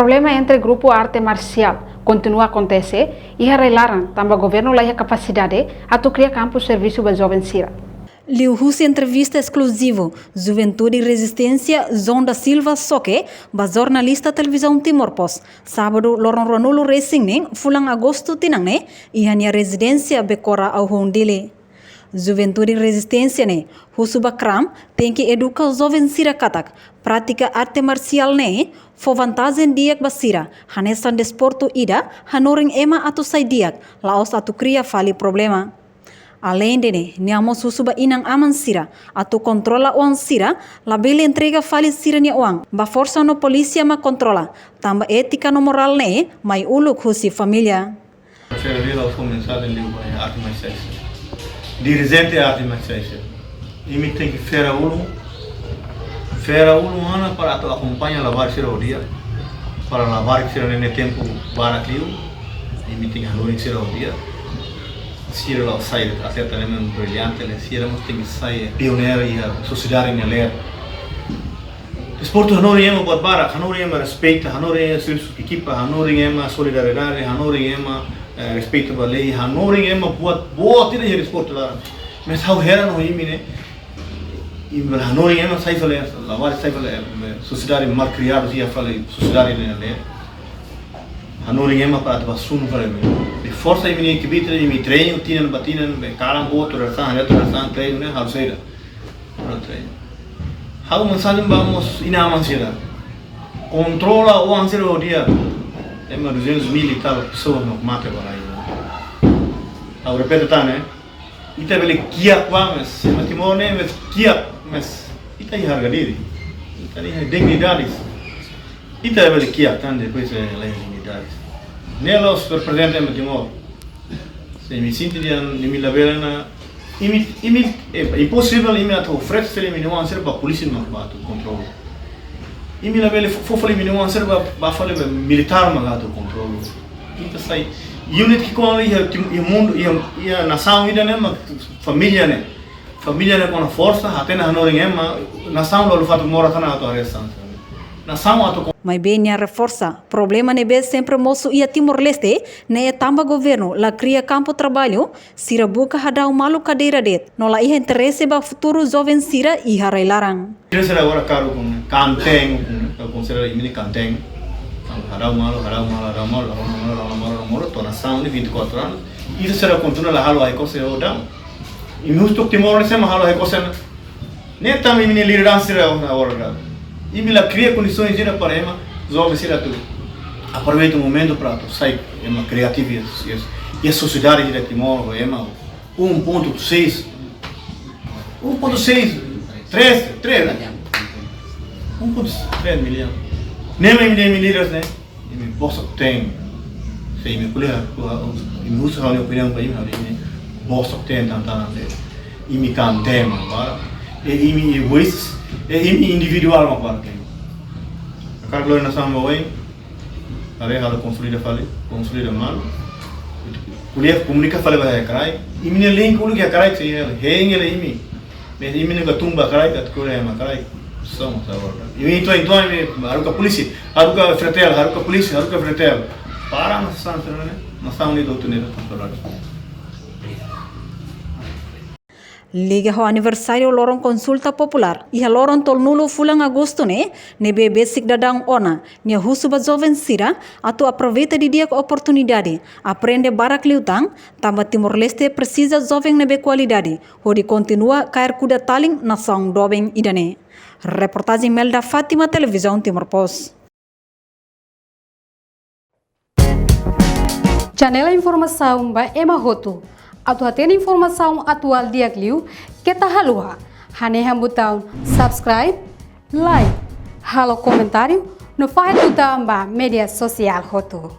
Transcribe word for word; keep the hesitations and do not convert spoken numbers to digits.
Problema entre grupu arte marsiál kontinua akontese iha rai-laran, tanba governu la iha kapasidade atu kria kampu servisu ba joven sira. Liuhusi entrevista eskluzivu Juventude Rezisténsia, João da Silva Soke, ba jornalista Televizaun Timor Post, sábadu loron ruanulu resin neen fulan agostu tinan ne'e, iha nia rezidénsia Becora Auhoun Dili. Juventude Rezisténsia ne'e husu ba KRAM tenke eduka joven sira katak prátika arte marsiál ne'e fó vantajen di'ak ba sira, hanesan desportu ida hanorin ema atu sai di'ak, la'ós atu kria fali problema. Aleinde ne'e, nia mós husu ba inan-aman sira atu kontrola oan sira, labele entrega fali sira-nia oan ba forsa no polísia mak kontrola, tanba étika no morál ne'e mai uluk husi família. Fera Dili, la'ós fó mensajen liu ba arte marsiál sira. Dirijente arte marsiál sira, imi tenke fera ulun, fera ulun ona para atu akompaña labarik sira ho di'ak, para labarik sira ne'e tempu barak liu, imi tenke hanorin sira ho di'ak. Sira la'ós sai atleta ne'ebé brillante, ne'e sira mós tenke sai pioneiru iha sosiedade nia leet. Desportu hanorin ema buat barak, hanorin ema respeita, hanorin ema servisu ekipa, hanorin ema solidariedade, hanorin ema, eh, respeitu ba lei, hanorin ema buat, buat ida iha desportu laran. Mas ha'u heran ho imi ne'e, imi bele hanorin ema sai fali, labarik sai fali, eh, sosiedade malkriadu, iha fali sosiedade ne'e, ne'e. Hanorin ema para atu ba sunu fali, be. Be forsa imi-nia kbiit, imi treinu, tinan ba tinan, be kalan boot, toda san, toda san, treinu ne'e, halo saida. Halo treinu. Ha'u mensajen ba mós inan-aman sira. Kontrola oan sira ho di'ak. Ema duzentos mil e tal pessoas mak mate ba rai. Ha'u repete tan, eh. Ita bele kiak ba, mas ema Timor ne'e, mas kiak, mas ita iha harga diri. Ita iha dignidade. Ita bele kiak tan, depois, eh, la iha dignidade. Ne'e la'ós reprezenta ema Timor. Se imi sente dehan imi labele ona, imi, imi, é impossível imi atu oferese imi-nia oan sira ba polísia mak atu kontrola. Imi labele fó, fó fali imi-nia oan sira ba, ba fali ba militár mak atu kontrola. Ita sai unit ki'ikoan iha tim-, iha mundu, iha, iha nasaun ida ne'e mak família ne'e. Família ne'e kona forsa, hatene hanorin ema, nasaun la haluha atu moras tan atu haree hanesan. Nasaun atu ko- Maibé nia reforsa, problema ne'ebé sempre mosu iha Timor-Leste, ne'e tanba governu la kria kampu traballu, sira buka hadau malu kadeira de'it, no la iha interese ba futuru joven sira iha rai-laran. Sira, sira agora karu kun kanten, kun, kun sira imi-nia kanten. Hadau malu, hadau malu, hadau malu, hadau malu, hadau malu, hadau malu, to'o nasaun ne'e vinte e quatro anos. Ita sira kontinua la halo ai kose o dam. Imi husu Timor-Leste ema halo ai kose na. Ne'e tanba imi-nia lideransa sira agora. Imi la kria kondisaun sira para ema, joven sira atu aproveita momentu para atu sai ema kriativu iha, iha, iha sosiedade sira Timor, ema um ponto seis, um ponto seis, três, três, né? Um ponto três milhão. Ne'e mak imi-nia líderes, né? Imi bosok-teen. Se imi ko'alia, ko'alia, imi husu ha'u-nia opiniaun ba imi, ha'u dehan imi bosok-teen tan, tan, tan, ne'e. Imi kanten mak barak. E imi egoísta, e imi individuál mak barak. Hakarak lori nasaun ba oin, haree halo konsolida fali, konsolida malu. Ko'alia, komunika fali ba iha kraik. Imi-nia link uluk iha kraik, se iha hein hela imi. Mas imi nunka tun ba kraik, atu ko'alia ema kraik. Só mós agora. Imi entaun, entaun, imi haruka polísia, haruka FRETIL, haruka polísia, haruka FRETIL. Para nasaun sira-ne'e, nasaun ne'e hotu ne'e kontrola. Liga ho aniversáriu loron konsulta populár, iha loron tolunulu fulan agostu ne'e, ne'ebé besik daudaun ona, nia husu ba joven sira atu aproveita didi'ak oportunidade, aprende barak liután, tanba Timor-Leste presiza joven ne'ebé kualidade, hodi kontinua kaer kuda talin nasaun doben ida-ne'e. Reportajen Melda Fátima, Televizaun Timor Post. Janela informasaun ba ema hotu. Atu hatene informasaun atuál di'ak liu, keta haluha hanehan butaun subscribe, like, halo komentáriu, no fahe tutan ba média sosiál hotu.